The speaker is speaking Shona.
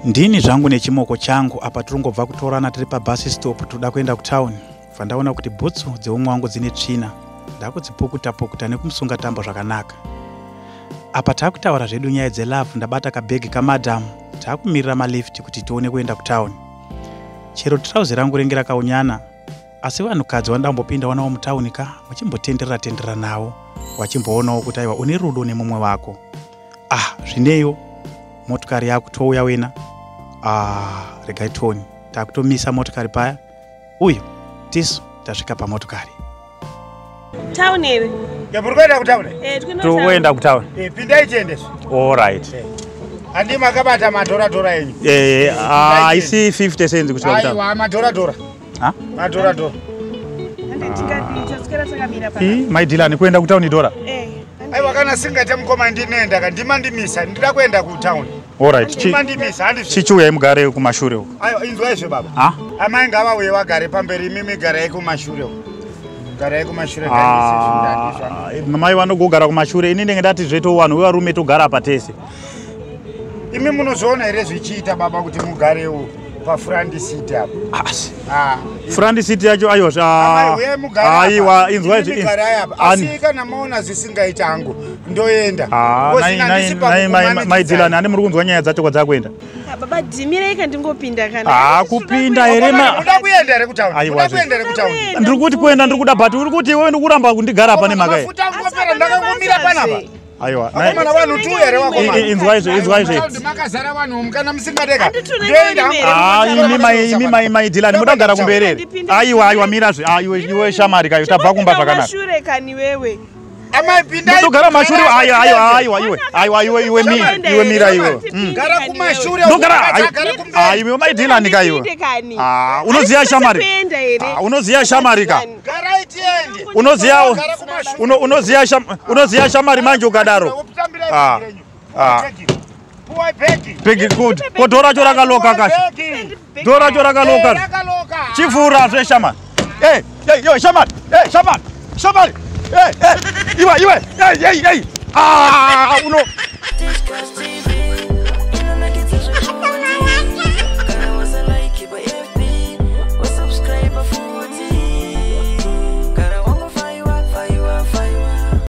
Ndini zvangu nechimoko changu apa tirongobva kutorana tiri pabus stop toda kuenda kutown. Bva ndaona kuti bhutsu dzeumwe wangu dzine tsvina. Ndakudzipukuta pukuta nekumusunga tambo zvakanaka. Apa takutaura zvedu nyaya dzelove ndabata kabhegi kamadam takumirira malift kuti tione kuenda kutown. Chero trouse rangu renge rakaunyana asi vanhukadzi vandambopinda wanawo mutauni ka muchimbotenderera tenderera nawo wachimboonawo kuti aiwa une rudo nemumwe wako. Ah zvineyo motokari yakutouya wena. Ah regai tione takutomisa motokari paya uyu tisu tasvika pamotokari. Town here? Ya muri kuenda kutown? Eh, tikuenda Tiri kuenda kutown. Eh, pindai tiendeswe. All right. Eh. Handi makabata madhora dhora enyu. Eh, ah, isi 50 cents kusvika kutown. Aiwa, madhora dhora. Ha? Madhora dhora. Handi tikadii taswera takamira pana. Ii, mai Dylan kuenda kutown dhora. Eh. Aiwa, kana singaite mukoma ndinoenda ka ndimandimisa ndida kuenda kutown. All right. Ndimandimisa handi. Chichiuyai mugare kumashure uko. Aiwa, inzwai zve baba. Ha? Amai ngavauye vagare pamberi imimi garai kumashure uko. Garai kumashure. Ah, mai vanogogara kumashure ini ndenge ndati zveto vanhu vevarume togara apa tese. Imi munozoona here zvichiita baba kuti mugarewo pafront seat apo? Asi. Front seat yacho aiwa zva. Aiwa inzwai zve. Asi kana maona zvisingaita hangu ndoenda. Ah, mai Dylan ani muri kunzwa nyaya dzacho kwadzakuenda. Baba dhimirei kandingopinda kana. Ah, kupinda here ma. Muda kuenda here kutown? Muda kuenda here kutown? Ndiri kuti kuenda ndiri kuda but uri kuti iwewe ndikuramba kundigara apa nemhaka iyi. Mafuta angopera ndakangomira panapa. Aiwa. Vakomana vanhu tu here vakomana. Inzwai zve, inzwai zve. Makazara vanhu kana musingadeka. Ndoenda. Ah, imi mai imi mai mai Dylan muda kugara kumberi here? Aiwa aiwa mira zve. Ah, iwe iwe shamari kayo tabva kumba zvakanaka. Mashure kani wewe. Amai pindai. Ndogara mashure aiwa aiwa aiwa iwe. Aiwa iwe iwe mi iwe mira iwe. Gara kumashure. Ndogara aiwa mai Dylan ka iwe. Ah, unoziya shamari. Ah, unoziya shamari ka. Garai tiende. Unoziya unoziya unoziya shamari manje ukadaro. Ah. Ah. Puwa bhegi. Bhegi good. Ko dhora racho rakaloka kashi. Dhora racho rakaloka. Chivhura zve shamari. Eh, hey, yo shamari. Eh, shamari. Shamari. Hey, hey. Iwe iwe. Hey, hey, hey. Ah, uno.